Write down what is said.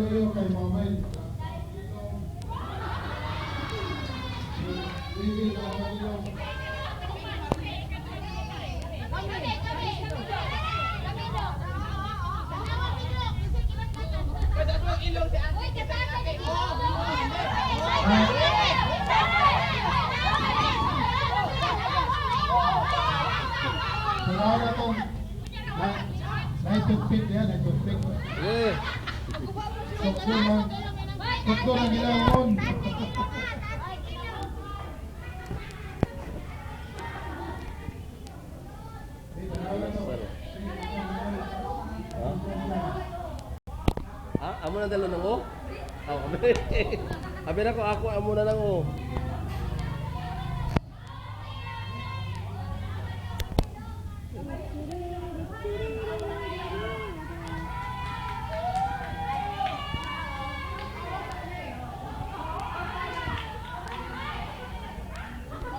Maluyo kay mamay. Hindi na ako. Tanaw na itong na toothpick yan, na toothpick. Eh. Tukso ng ilangon. Sorry. Ha? Ha? Amo na dala ng o? Aw, abi na ko ako amo na lang o.